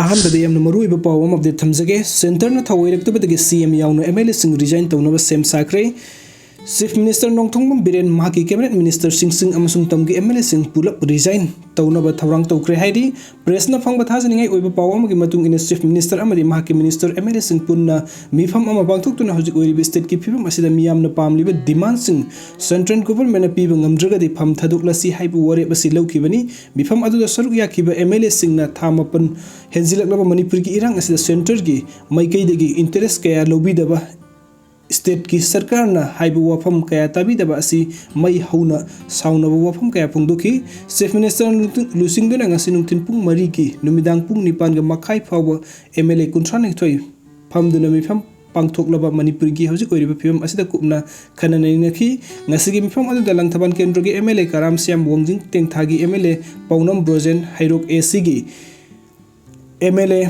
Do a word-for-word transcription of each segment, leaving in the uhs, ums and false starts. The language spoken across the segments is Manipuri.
ꯑꯍꯥꯟꯕꯗ ꯌꯥꯝꯅ ꯃꯔꯨꯑꯣꯏꯕ ꯄꯥꯎ ꯑꯃ ꯑꯞꯗꯦꯠ ꯊꯝꯖꯒꯦ꯫ ꯁꯦꯟꯇꯔꯅ ꯊꯧꯑꯣꯏꯔꯛꯇꯕꯗꯒꯤ ꯁꯤ ꯑꯦꯝ ꯌꯥꯎꯅ ꯑꯦꯝ ꯑꯦꯜ ꯑꯦꯁꯤꯡ ꯔꯤꯖꯥꯏꯟ ꯇꯧꯅꯕ ꯁꯦꯝ ꯁꯥꯈ꯭ꯔꯦ꯫ ꯆꯤꯐ ꯃꯤꯅꯤꯁꯇꯔ ꯅꯣꯡꯊꯣꯝꯕꯝ ꯕꯤꯔꯦꯟ, ꯃꯍꯥꯛꯀꯤ ꯀꯦꯕꯤꯅꯦꯠ ꯃꯤꯅꯤꯁꯇꯔꯁꯤꯡꯁꯤꯡ ꯑꯃꯁꯨꯡ ꯇꯝꯒꯤ ꯑꯦꯝ ꯑꯦꯜ ꯑꯦꯁꯤꯡ ꯄꯨꯂꯞ ꯔꯤꯖꯥꯏꯟ ꯇꯧꯅꯕ ꯊꯧꯔꯥꯡ ꯇꯧꯈ꯭ꯔꯦ ꯍꯥꯏꯔꯤ꯫ ꯄ꯭ꯔꯦꯁꯅ ꯐꯪꯕ ꯊꯥꯖꯅꯤꯡꯉꯥꯏ ꯑꯣꯏꯕ ꯄꯥꯎ ꯑꯃꯒꯤ ꯃꯇꯨꯡ ꯏꯟꯅ, ꯆꯤꯐ ꯃꯤꯅꯤꯁꯇꯔ ꯑꯃꯗꯤ ꯃꯍꯥꯛꯀꯤ ꯃꯤꯅꯤꯁꯇꯔ ꯑꯦꯝ ꯑꯦꯜ ꯑꯦꯁꯤꯡ ꯄꯨꯟꯅ ꯃꯤꯐꯝ ꯑꯃ ꯄꯥꯡꯊꯣꯛꯇꯨꯅ ꯍꯧꯖꯤꯛ ꯑꯣꯏꯔꯤꯕ ꯁ꯭ꯇꯦꯠꯀꯤ ꯐꯤꯕꯝ ꯑꯁꯤꯗ ꯃꯤꯌꯥꯝꯅ ꯄꯥꯝꯂꯤꯕ ꯗꯤꯃꯥꯟꯁꯤꯡ ꯁꯦꯟꯇ꯭ꯔꯦꯜ ꯒꯣꯚꯔꯟꯃꯦꯟꯠꯅ ꯄꯤꯕ ꯉꯝꯗ꯭ꯔꯒꯗꯤ ꯐꯝ ꯊꯥꯗꯣꯛꯂꯁꯤ ꯍꯥꯏꯕ ꯋꯥꯔꯦꯞ ꯑꯁꯤ ꯂꯧꯈꯤꯕꯅꯤ꯫ ꯃꯤꯐꯝ ꯑꯗꯨꯗ ꯁꯔꯨꯛ ꯌꯥꯈꯤꯕ ꯑꯦꯝ ꯑꯦꯜ ꯑꯦꯁꯤꯡꯅ ꯊꯥ ꯃꯥꯄꯟ ꯍꯦꯟꯖꯤꯜꯂꯛꯂꯕ ꯃꯅꯤꯄꯨꯔꯒꯤ ꯏꯔꯥꯡ ꯑꯁꯤꯗ ꯁꯦꯟꯇꯔꯒꯤ ꯃꯥꯏꯀꯩꯗꯒꯤ ꯏꯟꯇꯔꯦꯁ ꯀꯌꯥ ꯂꯧꯕꯤꯗꯕ, ꯁ꯭ꯇꯦꯠꯀꯤ ꯁꯔꯀꯥꯔꯅ ꯍꯥꯏꯕ ꯋꯥꯐꯝ ꯀꯌꯥ ꯇꯥꯕꯤꯗꯕ ꯑꯁꯤ ꯃꯩ ꯍꯧꯅ ꯁꯥꯎꯅꯕ ꯋꯥꯐꯝ ꯀꯌꯥ ꯐꯣꯡꯗꯣꯛꯈꯤ꯫ ꯆꯤꯐ ꯃꯤꯅꯤꯁꯇꯔꯅ ꯂꯨꯆꯤꯡꯗꯨꯅ ꯉꯁꯤ ꯅꯨꯡꯊꯤꯜ ꯄꯨꯡ ꯃꯔꯤꯒꯤ ꯅꯨꯃꯤꯗꯥꯡ ꯄꯨꯡ ꯅꯤꯄꯥꯟꯒ ꯃꯈꯥꯏ ꯐꯥꯎꯕ ꯑꯦꯝ ꯑꯦꯜ ꯑꯦ ꯀꯨꯟꯊ꯭ꯔꯥ ꯅꯤꯊꯣꯏ ꯐꯝꯗꯨꯅ ꯃꯤꯐꯝ ꯄꯥꯡꯊꯣꯛꯂꯕ ꯃꯅꯤꯄꯨꯔꯒꯤ ꯍꯧꯖꯤꯛ ꯑꯣꯏꯔꯤꯕ ꯐꯤꯕꯝ ꯑꯁꯤꯗ ꯀꯨꯞꯅ ꯈꯟꯅ ꯅꯩꯅꯈꯤ꯫ ꯉꯁꯤꯒꯤ ꯃꯤꯐꯝ ꯑꯗꯨꯗ ꯂꯪꯊꯕꯥꯜ ꯀꯦꯟꯗ꯭ꯔꯒꯤ ꯑꯦꯝ ꯑꯦꯜ ꯑꯦ ꯀꯔꯥꯝ ꯁ꯭ꯌꯥꯝ, ꯋꯥꯡꯖꯤꯡ ꯇꯦꯟꯊꯥꯒꯤ M L A ꯄꯥꯎꯅꯝ Brojen, Heirok A ꯁꯤꯒꯤ M L A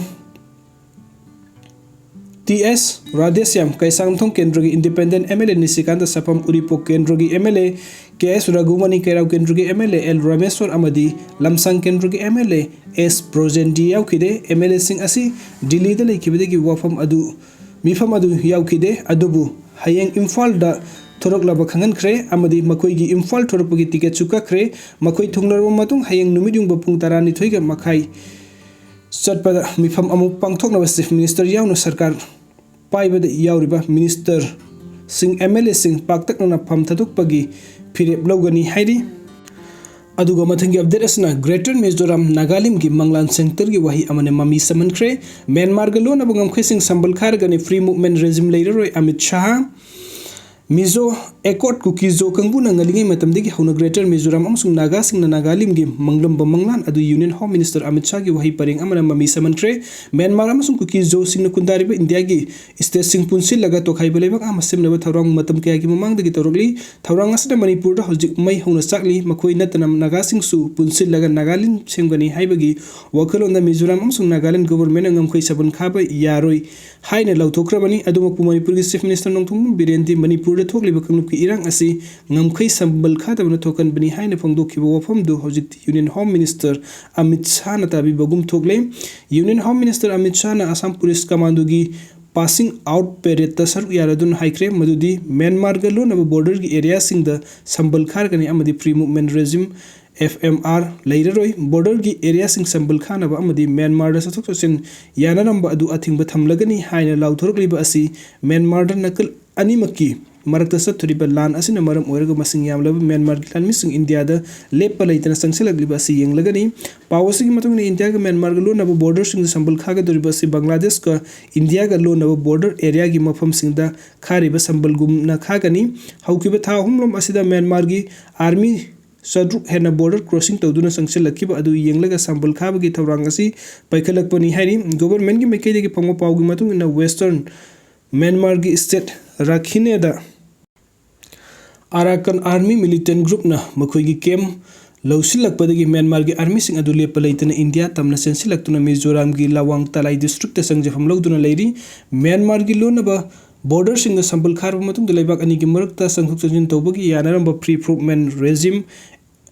T S Radheshyam, Keishamthong ꯀꯦꯟꯗ꯭ꯔꯒꯤ independent M L A Nishikanta Sapam, Uripok ꯀꯦꯟꯗ꯭ꯔꯒꯤ M L A K S Raghumani, Keirao ꯀꯦꯟꯗ꯭ꯔꯒꯤ M L A L Rameshwar ꯑꯃꯗꯤ ꯂꯝꯁꯥꯡ ꯀꯦꯟꯗ꯭ꯔꯒꯤ ꯑꯦꯝ ꯑꯦꯜ ꯑꯦ ꯑꯦꯁ ꯕ꯭ꯔꯣꯖꯦꯟꯗꯤ ꯌꯥꯎꯈꯤꯗꯦ꯫ ꯑꯦꯝ ꯑꯦꯜ ꯑꯦꯁꯤꯡ ꯑꯁꯤ ꯗꯤꯜꯂꯤꯗ ꯂꯩꯈꯤꯕꯗꯒꯤ ꯋꯥꯐꯝ ꯑꯗꯨ, ꯃꯤꯐꯝ ꯑꯗꯨ ꯌꯥꯎꯈꯤꯗꯦ꯫ ꯑꯗꯨꯕꯨ ꯍꯌꯦꯡ ꯏꯝꯐꯥꯜꯗ ꯊꯣꯔꯛꯂꯕ ꯈꯪꯍꯟꯈ꯭ꯔꯦ ꯑꯃꯗꯤ ꯃꯈꯣꯏꯒꯤ ꯏꯝꯐꯥꯜ ꯊꯣꯔꯛꯄꯒꯤ ꯇꯤꯀꯦꯠꯁꯨ ꯀꯛꯈ꯭ꯔꯦ꯫ ꯃꯈꯣꯏ ꯊꯨꯡꯂꯔꯕ ꯃꯇꯨꯡ ꯍꯌꯦꯡ ꯅꯨꯃꯤꯠ ꯌꯨꯡꯕ ꯄꯨꯡ ꯇꯔꯥꯅꯤꯊꯣꯏꯒ ꯃꯈꯥꯏ ꯆꯠꯄꯗ ꯃꯤꯐꯝ ꯑꯃꯨꯛ ꯄꯥꯡꯊꯣꯛꯅꯕ ꯆꯤꯐ ꯃꯤꯅꯤꯁꯇꯔ ꯌꯥꯎꯅ ꯁꯔꯀꯥꯔ ꯄꯥꯏꯕꯗ ꯌꯥꯎꯔꯤꯕ ꯃꯤꯅꯤꯁꯇꯔꯁꯤꯡ, ꯑꯦꯝ ꯑꯦꯜ ꯑꯦꯁꯤꯡ ꯄꯥꯛꯇꯛꯅꯅ ꯐꯝ ꯊꯥꯗꯣꯛꯄꯒꯤ ꯐꯤꯔꯦꯞ ꯂꯧꯒꯅꯤ ꯍꯥꯏꯔꯤ꯫ ꯑꯗꯨꯒ ꯃꯊꯪꯒꯤ ꯑꯞꯗꯦꯠ ꯑꯁꯤꯅ ꯒ꯭ꯔꯦꯇꯔ ꯃꯤꯖꯣꯔꯥꯝ ꯅꯥꯒꯥꯂꯦꯟꯒꯤ ꯃꯪꯂꯥꯟ ꯁꯦꯟꯇꯔꯒꯤ ꯋꯥꯍꯩ ꯑꯃꯅ ꯃꯃꯤ ꯁꯥꯃꯟꯈ꯭ꯔꯦ꯫ ꯃ꯭ꯌꯥꯟꯃꯥꯔꯒ ꯂꯣꯟꯅꯕ ꯉꯝꯈꯩꯁꯤꯡ ꯁꯝꯕꯜ ꯈꯥꯔꯒꯅꯤ, ꯐ꯭ꯔꯤ ꯃꯨꯚꯃꯦꯟꯠ ꯔꯦꯖꯤꯝ ꯂꯩꯔꯔꯣꯏ, ꯑꯃꯤꯠ ꯁꯥꯍ꯫ ꯃꯤꯖꯣ ꯑꯦꯀꯣꯔꯗ ꯀꯨꯀꯤ-ꯖꯣ ꯀꯥꯡꯕꯨꯅ ꯉꯜꯂꯤꯉꯩ ꯃꯇꯝꯗꯒꯤ ꯍꯧꯅ ꯒ꯭ꯔꯦꯇꯔ ꯃꯤꯖꯣꯔꯥꯝ ꯑꯃꯁꯨꯡ ꯅꯥꯒꯥꯁꯤꯡꯅ ꯅꯥꯒꯥꯂꯦꯟꯒꯤ ꯃꯪꯂꯝꯕ ꯃꯪꯂꯥꯟ ꯑꯗꯨ ꯌꯨꯅꯤꯌꯟ ꯍꯣꯝ ꯃꯤꯅꯤꯁꯇꯔ ꯑꯃꯤꯠ ꯁꯥꯍꯒꯤ ꯋꯥꯍꯩ ꯄꯔꯦꯡ ꯑꯃꯅ ꯃꯃꯤ ꯁꯥꯃꯟꯈ꯭ꯔꯦ꯫ ꯃ꯭ꯌꯥꯟꯃꯥꯔ ꯑꯃꯁꯨꯡ ꯀꯨꯀꯤ-ꯖꯣꯁꯤꯡꯅ ꯈꯨꯟꯗꯥꯔꯤꯕ ꯏꯟꯗꯤꯌꯥꯒꯤ ꯁ꯭ꯇꯦꯠꯁꯤꯡ ꯄꯨꯟꯁꯤꯜꯂꯒ ꯇꯣꯈꯥꯏꯕ ꯂꯩꯕꯥꯛ ꯑꯃ ꯁꯦꯝꯅꯕ ꯊꯧꯔꯥꯡ ꯃꯇꯝ ꯀꯌꯥꯒꯤ ꯃꯃꯥꯡꯗꯒꯤ ꯇꯧꯔꯛꯂꯤ꯫ ꯊꯧꯔꯥꯡ ꯑꯁꯤꯅ ꯃꯅꯤꯄꯨꯔꯗ ꯍꯧꯖꯤꯛ ꯃꯩ ꯍꯧꯅ ꯆꯥꯛꯂꯤ꯫ ꯃꯈꯣꯏ ꯅꯠꯇꯅ ꯅꯥꯒꯥꯁꯤꯡꯁꯨ ꯄꯨꯟꯁꯤꯜꯂꯒ ꯅꯥꯒꯥꯂꯦꯟ ꯁꯦꯝꯒꯅꯤ ꯍꯥꯏꯕꯒꯤ ꯋꯥꯈꯜꯂꯣꯟꯗ ꯃꯤꯖꯣꯔꯥꯝ ꯑꯃꯁꯨꯡ ꯅꯥꯒꯥꯂꯦꯟ ꯒꯣꯚꯔꯟꯃꯦꯟꯠꯅ ꯉꯝꯈꯩ ꯁꯥꯕꯟ ꯈꯥꯕ ꯌꯥꯔꯣꯏ ꯍꯥꯏꯅ ꯂꯥꯎꯊꯣꯛꯈ꯭ꯔꯕꯅꯤ꯫ ꯑꯗꯨꯃꯛꯄꯨ ꯃꯅꯤꯄꯨꯔꯒꯤ ꯆꯤꯐ ꯃꯤꯅꯤꯁꯇꯔ ꯅꯣꯡꯊꯣꯝꯕꯝ ꯕꯤꯔꯦꯟꯗꯤ ꯃꯅꯤꯄꯨꯔꯗ ꯊꯣꯛꯂꯤꯕ ꯀꯥꯡꯂꯨꯞ ꯏꯔꯥꯡ ꯑꯁꯤ ꯉꯝꯈꯩ ꯁꯝꯕꯜ ꯈꯥꯗꯕꯅ ꯊꯣꯛꯍꯟꯕꯅꯤ ꯍꯥꯏꯅ ꯐꯣꯡꯗꯣꯛꯈꯤꯕ ꯋꯥꯐꯝꯗꯨ ꯍꯧꯖꯤꯛꯇꯤ Union Home Minister ꯑꯃꯤꯠ ꯁꯥꯍꯅ ꯇꯥꯕꯤꯕꯒꯨꯝ ꯊꯣꯛꯂꯦ꯫ Union Home Minister ꯑꯃꯤꯠ ꯁꯥꯍꯅ ꯑꯁꯥꯝ ꯄꯨꯂꯤꯁ ꯀꯃꯥꯟꯗꯣꯒꯤ passing out paradeꯇ ꯁꯔꯨꯛ ꯌꯥꯔꯗꯨꯅ ꯍꯥꯏꯈ꯭ꯔꯦ ꯃꯗꯨꯗꯤ ꯃ꯭ꯌꯥꯟꯃꯥꯔꯒ ꯂꯣꯟꯅꯕ borderꯒꯤ areaꯁꯤꯡꯗ ꯁꯝꯕꯜ ꯈꯥꯔꯒꯅꯤ ꯑꯃꯗꯤ Free Movement Regime, F M R, ꯂꯩꯔꯔꯣꯏ꯫ Borderꯒꯤ areaꯁꯤꯡ ꯁꯝꯕꯜ ꯈꯥꯅꯕ ꯑꯃꯗꯤ ꯃ꯭ꯌꯥꯟꯃꯥꯔꯗ ꯆꯠꯊꯣꯛ ꯆꯠꯁꯤꯟ ꯌꯥꯅꯔꯝꯕ ꯑꯗꯨ ꯑꯊꯤꯡꯕ ꯊꯝꯂꯒꯅꯤ ꯍꯥꯏꯅ ꯂꯥꯎꯊꯣꯔꯛꯂꯤꯕ ꯑꯁꯤ ꯃ꯭ꯌꯥꯟꯃꯥꯔꯗ ꯅꯥꯀꯜ ꯑꯅꯤꯃꯛꯀꯤ ꯃꯔꯛꯇ ꯆꯠꯊꯔꯤꯕ ꯂꯥꯟ ꯑꯁꯤꯅ ꯃꯔꯝ ꯑꯣꯏꯔꯒ ꯃꯁꯤꯡ ꯌꯥꯝꯂꯕ ꯃ꯭ꯌꯥꯟꯃꯥꯔꯒꯤ ꯂꯥꯟꯃꯤꯁꯤꯡ ꯏꯟꯗꯤꯌꯥꯗ ꯂꯦꯞꯄ ꯂꯩꯇꯅ ꯆꯪꯁꯤꯜꯂꯛꯂꯤꯕ ꯑꯁꯤ ꯌꯦꯡꯂꯒꯅꯤ꯫ ꯄꯥꯎ ꯑꯁꯤꯒꯤ ꯃꯇꯨꯡ ꯏꯟꯅ ꯏꯟꯗꯤꯌꯥꯒ ꯃ꯭ꯌꯥꯟꯃꯥꯔꯒ ꯂꯣꯟꯅꯕ borderꯁꯤꯡꯗ ꯁꯝꯕꯜ ꯈꯥꯒꯗꯧꯔꯤꯕ ꯑꯁꯤ ꯕꯪꯒ꯭ꯂꯥꯗꯦꯁꯀ ꯏꯟꯗꯤꯌꯥꯒ ꯂꯣꯟꯅꯕ border areaꯒꯤ ꯃꯐꯝꯁꯤꯡꯗ ꯈꯥꯔꯤꯕ ꯁꯝꯕꯜꯒꯨꯝꯅ ꯈꯥꯒꯅꯤ꯫ ꯍꯧꯈꯤꯕ ꯊꯥ ꯑꯍꯨꯝꯂꯣꯝ ꯑꯁꯤꯗ ꯃ꯭ꯌꯥꯟꯃꯥꯔꯒꯤ army ꯆꯥꯇ꯭ꯔꯨꯛ ꯍꯦꯟꯅ border crossing ꯇꯧꯗꯨꯅ ꯆꯪꯁꯤꯜꯂꯛꯈꯤꯕ ꯑꯗꯨ ꯌꯦꯡꯂꯒ ꯁꯝꯕꯜ ꯈꯥꯕꯒꯤ ꯊꯧꯔꯥꯡ ꯑꯁꯤ ꯄꯥꯏꯈꯠꯂꯛꯄꯅꯤ ꯍꯥꯏꯔꯤ꯫ Governmentꯀꯤ ꯃꯥꯏꯀꯩꯗꯒꯤ ꯐꯪꯕ ꯄꯥꯎꯒꯤ ꯃꯇꯨꯡ ꯏꯟꯅ Western ꯃ꯭ꯌꯥꯟꯃꯥꯔꯒꯤ state ꯔꯥꯈꯤꯅꯦꯗ Arakan Army militant groupꯅ ꯃꯈꯣꯏꯒꯤ camp ꯂꯧꯁꯤꯜꯂꯛꯄꯗꯒꯤ ꯃ꯭ꯌꯥꯟꯃꯥꯔꯒꯤ armyꯁꯤꯡ ꯑꯗꯨ ꯂꯦꯞꯄ ꯂꯩꯇꯅ ꯏꯟꯗꯤꯌꯥ ꯇꯝꯅ ꯆꯦꯟꯁꯤꯜꯂꯛꯇꯨꯅ ꯃꯤꯖꯣꯔꯥꯝꯒꯤ ꯂꯋꯥꯡ ꯇꯂꯥꯏ districtꯇ ꯆꯪꯖꯐꯝ ꯂꯧꯗꯨꯅ ꯂꯩꯔꯤ꯫ ꯃ꯭ꯌꯥꯟꯃꯥꯔꯒꯤ ꯂꯣꯟꯅꯕ borderꯁꯤꯡꯗ ꯁꯝꯕꯜ ꯈꯥꯔꯕ ꯃꯇꯨꯡꯗ ꯂꯩꯕꯥꯛ ꯑꯅꯤꯒꯤ ꯃꯔꯛꯇ ꯆꯪꯊꯣꯛ ꯆꯪꯁꯤꯟ ꯇꯧꯕꯒꯤ ꯌꯥꯅꯔꯝꯕ Free Movement Regime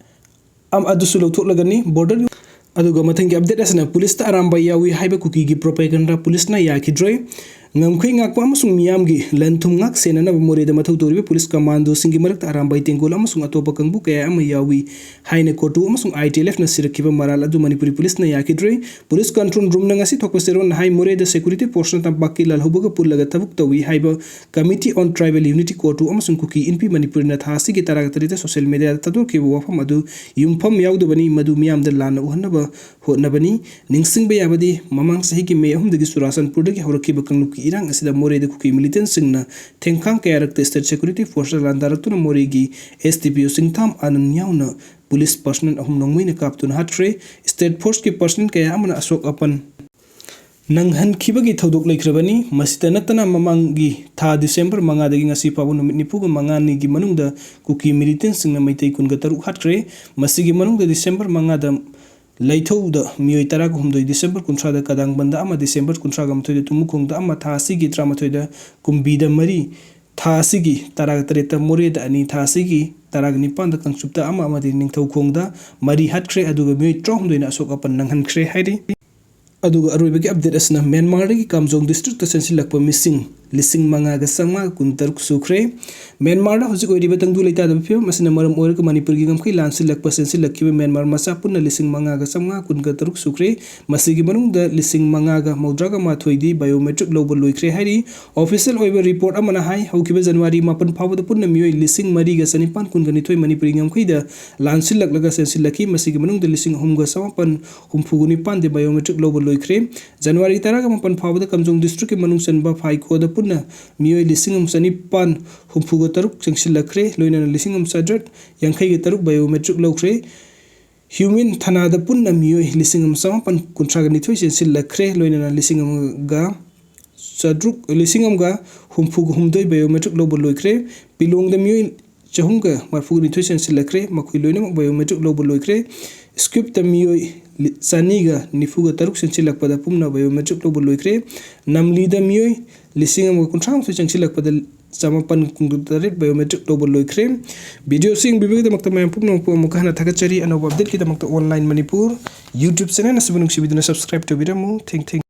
ꯑꯝ-, ꯑꯗꯨꯁꯨ ꯂꯧꯊꯣꯛꯂꯒꯅꯤ꯫ Border ꯑꯗꯨꯒ ꯃꯊꯪꯒꯤ update ꯑꯁꯤꯅ ꯄꯨꯂꯤꯁꯇ ꯑꯔꯥꯝꯕꯥꯏ ꯌꯥꯎꯏ ꯍꯥꯏꯕ ꯀꯨꯀꯤꯒꯤ propaganda ꯄꯨꯂꯤꯁꯅ ꯌꯥꯈꯤꯗ꯭ꯔꯦ꯫ ꯉꯝꯈꯩ ꯉꯥꯛꯄ ꯑꯃꯁꯨꯡ ꯃꯤꯌꯥꯝꯒꯤ ꯂꯟ ꯊꯨꯝ ꯉꯥꯛ ꯁꯦꯟꯅꯅꯕ ꯃꯣꯔꯦꯗ ꯃꯊꯧ ꯇꯧꯔꯤꯕ ꯄꯨꯂꯤꯁ ꯀꯃꯥꯟꯗꯣꯁꯤꯡꯒꯤ ꯃꯔꯛꯇ ꯑꯔꯥꯝꯕꯥꯏ ꯇꯦꯡꯒꯣꯜ ꯑꯃꯁꯨꯡ ꯑꯇꯣꯞꯄ ꯀꯥꯡꯕꯨ ꯀꯌꯥ ꯑꯃ ꯌꯥꯎꯏ ꯍꯥꯏꯅ ꯀꯣꯔꯇꯨ ꯑꯃꯁꯨꯡ I T L Fꯅ ꯁꯤꯔꯛꯈꯤꯕ ꯃꯔꯥꯜ ꯑꯗꯨ ꯃꯅꯤꯄꯨꯔꯤ ꯄꯨꯂꯤꯁꯅ ꯌꯥꯈꯤꯗ꯭ꯔꯦ꯫ ꯄꯨꯂꯤꯁ control roomꯅ ꯉꯁꯤ ꯊꯣꯛꯄ ꯆꯦꯔꯣꯜꯅ ꯍꯥꯏ, ꯃꯣꯔꯦꯗ security forceꯅ ꯇꯝꯄꯥꯛꯀꯤ ꯂꯥꯜꯍꯧꯕꯒ ꯄꯨꯜꯂꯒ ꯊꯕꯛ ꯇꯧꯏ ꯍꯥꯏꯕ Committee on Tribal Unity ꯀꯣꯔꯇꯨ ꯑꯃꯁꯨꯡ ꯀꯨꯀꯤ ꯏꯟꯄꯤ ꯃꯅꯤꯄꯨꯔꯅ ꯊꯥ ꯑꯁꯤꯒꯤ ꯇꯔꯥꯒ ꯇꯔꯦꯠꯇ social mediaꯗ ꯊꯥꯗꯣꯛꯈꯤꯕ ꯋꯥꯐꯝ ꯑꯗꯨ ꯌꯨꯝꯐꯝ ꯌꯥꯎꯗꯕꯅꯤ꯫ ꯃꯗꯨ ꯃꯤꯌꯥꯝꯗ ꯂꯥꯟꯅ ꯎꯍꯟꯅꯕ ꯍꯣꯠꯅꯕꯅꯤ꯫ ꯅꯤꯡꯁꯤꯡꯕ ꯌꯥꯕꯗꯤ, ꯃꯃꯥꯡ ꯆꯍꯤꯒꯤ ꯃꯦ ꯑꯍꯨꯝꯗꯒꯤ ꯆꯨꯔꯥꯆꯥꯟꯄꯨꯔꯗꯒꯤ ꯍꯧꯔꯛꯈꯤꯕ ꯀꯥꯡꯂꯨꯞꯀꯤ ꯏꯔꯥꯡ ꯑꯁꯤꯗ ꯃꯣꯔꯦꯗ ꯀꯨꯀꯤ militantꯁꯤꯡꯅ ꯊꯦꯡꯈꯥꯡ ꯀꯌꯥꯔꯛꯇ state security forceꯇ ꯂꯥꯟꯗꯥꯔꯛꯇꯨꯅ ꯃꯣꯔꯦꯒꯤ S D P O ꯆꯤꯡꯊꯥꯝ ꯑꯅꯟ ꯌꯥꯎꯅ ꯄꯨꯂꯤꯁ personnel ꯑꯍꯨꯝ ꯅꯣꯡꯃꯩꯅ ꯀꯥꯞꯇꯨꯅ ꯍꯥꯠꯈ꯭ꯔꯦ꯫ State forceꯀꯤ personnel ꯀꯌꯥ ꯑꯃꯅ ꯑꯁꯣꯛ ꯑꯄꯟ ꯅꯪꯍꯟꯈꯤꯕꯒꯤ ꯊꯧꯗꯣꯛ ꯂꯩꯈ꯭ꯔꯕꯅꯤ꯫ ꯃꯁꯤꯇ ꯅꯠꯇꯅ ꯃꯃꯥꯡꯒꯤ ꯊꯥ December ꯃꯉꯥꯗꯒꯤ ꯉꯁꯤ ꯐꯥꯎꯕ ꯅꯨꯃꯤꯠ ꯅꯤꯐꯨꯒ ꯃꯉꯥꯅꯤꯒꯤ ꯃꯅꯨꯡꯗ ꯀꯨꯀꯤ militantꯁꯤꯡꯅ ꯃꯩꯇꯩ ꯀꯨꯟꯒ ꯇꯔꯨꯛ ꯍꯥꯠꯈ꯭ꯔꯦ꯫ ꯃꯁꯤꯒꯤ ꯃꯅꯨꯡꯗ December ꯃꯉꯥꯗ ꯂꯩꯊꯧꯗ ꯃꯤꯑꯣꯏ ꯇꯔꯥꯒ ꯍꯨꯝꯗꯣꯏ, December ꯀꯨꯟꯊ꯭ꯔꯥꯗ ꯀꯗꯥꯡꯕꯟꯗ ꯑꯃ, December ꯀꯨꯟꯊ꯭ꯔꯥꯒ ꯃꯥꯊꯣꯏꯗ ꯇꯨꯝꯃꯨꯈꯣꯡꯗ ꯑꯃ, ꯊꯥ ꯑꯁꯤꯒꯤ ꯇꯔꯥꯃꯥꯊꯣꯏꯗ ꯀꯨꯝꯕꯤꯗ ꯃꯔꯤ, ꯊꯥ ꯑꯁꯤꯒꯤ ꯇꯔꯥꯒ ꯇꯔꯦꯠꯇ ꯃꯣꯔꯦꯗ ꯑꯅꯤ, ꯊꯥ ꯑꯁꯤꯒꯤ ꯇꯔꯥꯒ ꯅꯤꯄꯥꯟꯗ ꯀꯥꯡꯆꯨꯞꯇ ꯑꯃ ꯑꯃꯗꯤ ꯅꯤꯡꯊꯧꯈꯣꯡꯗ ꯃꯔꯤ ꯍꯥꯠꯈ꯭ꯔꯦ, ꯑꯗꯨꯒ ꯃꯤꯑꯣꯏ ꯇꯔꯥꯍꯨꯝꯗꯣꯏꯅ ꯑꯁꯣꯛ ꯑꯄꯟ ꯅꯪꯍꯟꯈ꯭ꯔꯦ ꯍꯥꯏꯔꯤ꯫ ꯑꯗꯨꯒ ꯑꯔꯣꯏꯕꯒꯤ ꯑꯞꯗꯦꯠ ꯑꯁꯤꯅ ꯃ꯭ꯌꯥꯟꯃꯥꯔꯗꯒꯤ ꯀꯥꯝꯖꯣꯡ ꯗꯤꯁꯇ꯭ꯔꯤꯛꯇ ꯆꯦꯟꯁꯤꯜꯂꯛꯄ ꯃꯤꯁꯤꯡ ꯂꯤꯁꯤꯡ ꯃꯉꯥꯒ ꯆꯥꯝꯃꯉꯥ ꯀꯨꯟꯇꯔꯨꯛ ꯁꯨꯈ꯭ꯔꯦ꯫ ꯃ꯭ꯌꯥꯟꯃꯥꯔꯗ ꯍꯧꯖꯤꯛ ꯑꯣꯏꯔꯤꯕ ꯇꯪꯗꯨ ꯂꯩꯇꯥꯗꯕ ꯐꯤꯕꯝ ꯑꯁꯤꯅ ꯃꯔꯝ ꯑꯣꯏꯔꯒ ꯃꯅꯤꯄꯨꯔꯒꯤ ꯉꯝꯈꯩ ꯂꯥꯟꯁꯤꯜꯂꯛꯄ ꯆꯦꯟꯁꯤꯜꯂꯛꯈꯤꯕ ꯃ꯭ꯌꯥꯟꯃꯥꯔ ꯃꯆꯥ ꯄꯨꯟꯅ ꯂꯤꯁꯤꯡ ꯃꯉꯥꯒ ꯆꯥꯝꯃꯉꯥ ꯀꯨꯟꯒ ꯇꯔꯨꯛ ꯁꯨꯈ꯭ꯔꯦ꯫ ꯃꯁꯤꯒꯤ ꯃꯅꯨꯡꯗ ꯂꯤꯁꯤꯡ ꯃꯉꯥꯒ ꯃꯧꯗ꯭ꯔꯥꯒ ꯃꯥꯊꯣꯏꯗꯤ ꯕꯥꯏꯑꯣꯃꯦꯇ꯭ꯔꯤꯛ ꯂꯧꯕ ꯂꯣꯏꯈ꯭ꯔꯦ ꯍꯥꯏꯔꯤ꯫ ꯑꯣꯐꯤꯁꯤꯌꯦꯜ ꯑꯣꯏꯕ ꯔꯤꯄꯣꯔꯠ ꯑꯃꯅ ꯍꯥꯏ, ꯍꯧꯈꯤꯕ ꯖꯅꯋꯥꯔꯤ ꯃꯥꯄꯟ ꯐꯥꯎꯕꯗ ꯄꯨꯟꯅ ꯃꯤꯑꯣꯏ ꯂꯤꯁꯤꯡ ꯃꯔꯤꯒ ꯆꯅꯤꯄꯥꯟ ꯀꯨꯟꯒ ꯅꯤꯊꯣꯏ ꯃꯅꯤꯄꯨꯔꯤ ꯉꯝꯈꯩꯗ ꯂꯥꯟꯁꯤꯜꯂꯛꯂꯒ ꯆꯦꯟꯁꯤꯜꯂꯛꯈꯤ꯫ ꯃꯁꯤꯒꯤ ꯃꯅꯨꯡꯗ ꯂꯤꯁꯤꯡ ꯑꯍꯨꯝꯒ ꯆꯃꯥꯄꯟ ꯍꯨꯝꯐꯨꯒ ꯅꯤꯄꯥꯟꯗꯤ ꯕꯥꯏꯑꯣꯃꯦꯇ꯭ꯔꯤꯛ ꯂꯧꯕ ꯂꯣꯏꯈ꯭ꯔꯦ꯫ ꯖꯅꯋꯥꯔꯤ ꯇꯔꯥꯒ ꯃꯥꯄꯟ ꯐꯥꯎꯕꯗ ꯀꯥꯝꯖꯣꯡ ꯗꯤꯁꯇ꯭ꯔꯤꯛꯀꯤ ꯃꯅꯨꯡ ꯆꯟꯕ ꯐꯥꯏꯀꯣꯗ ꯄꯨꯟꯅ ꯃꯤꯑꯣꯏ ꯂꯤꯁꯤꯡ ꯑꯃ ꯆꯅꯤꯄꯥꯟ ꯍꯨꯝꯐꯨꯒ ꯇꯔꯨꯛ ꯆꯪꯁꯤꯜꯂꯛꯈ꯭ꯔꯦ, ꯂꯣꯏꯅꯅ ꯂꯤꯁꯤꯡ ꯑꯃ ꯆꯥꯇ꯭ꯔꯦꯠ ꯌꯥꯡꯈꯩꯒ ꯇꯔꯨꯛ ꯕꯥꯏꯑꯣꯃꯦꯇ꯭ꯔꯤꯛ ꯂꯧꯈ꯭ꯔꯦ꯫ ꯍ꯭ꯌꯨꯃꯤꯟ ꯊꯅꯥꯗ ꯄꯨꯟꯅ ꯃꯤꯑꯣꯏ ꯂꯤꯁꯤꯡ ꯑꯃ ꯆꯃꯥꯄꯟ ꯀꯨꯟꯊ꯭ꯔꯥꯒ ꯅꯤꯊꯣꯏ ꯆꯦꯟꯁꯤꯜꯂꯛꯈ꯭ꯔꯦ, ꯂꯣꯏꯅꯅ ꯂꯤꯁꯤꯡ ꯑꯃꯒ ꯆꯥꯇ꯭ꯔꯨꯛ, ꯂꯤꯁꯤꯡ ꯑꯃꯒ ꯍꯨꯝꯐꯨꯒ ꯍꯨꯝꯗꯣꯏ ꯕꯥꯏꯑꯣꯃꯦꯇ꯭ꯔꯤꯛ ꯂꯧꯕ ꯂꯣꯏꯈ꯭ꯔꯦ꯫ ꯄꯤꯂꯣꯡꯗ ꯃꯤꯑꯣꯏ ꯆꯍꯨꯝꯒ ꯃꯔꯤꯐꯨꯒ ꯅꯤꯊꯣꯏ ꯆꯦꯟꯁꯤꯜꯂꯛꯈ꯭ꯔꯦ, ꯃꯈꯣꯏ ꯂꯣꯏꯅꯃꯛ ꯕꯥꯏꯑꯣꯃꯦꯇ꯭ꯔꯤꯛ ꯂꯧꯕ ꯂꯣꯏꯈ꯭ꯔꯦ꯫ ꯁ꯭ꯀ꯭ꯋꯤꯞꯇ ꯃꯤꯑꯣꯏ ꯂꯤ-, ꯆꯅꯤꯒ ꯅꯤꯐꯨꯒ ꯇꯔꯨꯛ ꯆꯦꯟꯁꯤꯜꯂꯛꯄꯗ ꯄꯨꯟꯅ ꯕꯥꯏꯑꯣꯃꯦꯇ꯭ꯔꯤꯛ ꯂꯧꯕ ꯂꯣꯏꯈ꯭ꯔꯦ꯫ ꯅꯝꯂꯤꯗ ꯃꯤꯑꯣꯏ ꯂꯤꯁꯤꯡ ꯑꯃꯒ ꯀꯨꯟꯊ꯭ꯔꯥ ꯃꯥꯊꯣꯏ ꯆꯪꯁꯤꯜꯂꯛꯄꯗ ꯆꯃꯥꯄꯟ ꯀꯨꯟꯇꯔꯦꯠ ꯕꯥꯏꯑꯣꯃꯦꯇ꯭ꯔꯤꯛ ꯂꯧꯕ ꯂꯣꯏꯈ꯭ꯔꯦ꯫ ꯚꯤꯗꯤꯑꯣꯁꯤ ꯌꯦꯡꯕꯤꯕꯒꯤꯗꯃꯛꯇ ꯃꯌꯥꯝ ꯄꯨꯝꯅꯃꯛꯄꯨ ꯑꯃꯨꯛꯀ ꯍꯟꯅ ꯊꯥꯒꯠꯆꯔꯤ꯫ ꯑꯅꯧꯕ ꯑꯞꯗꯦꯠꯀꯤꯗꯃꯛꯇ ꯑꯣꯟꯂꯥꯏꯟ ꯃꯅꯤꯄꯨꯔ YouTube ꯆꯦꯅꯦꯜ ꯑꯁꯤꯕꯨ ꯅꯨꯡꯁꯤꯕꯤꯗꯨꯅ ꯁꯕꯁꯀ꯭ꯔꯥꯏꯕ ꯇꯧꯕꯤꯔꯝꯃꯨ꯫ ꯊꯦꯡ ꯊꯦꯡ꯫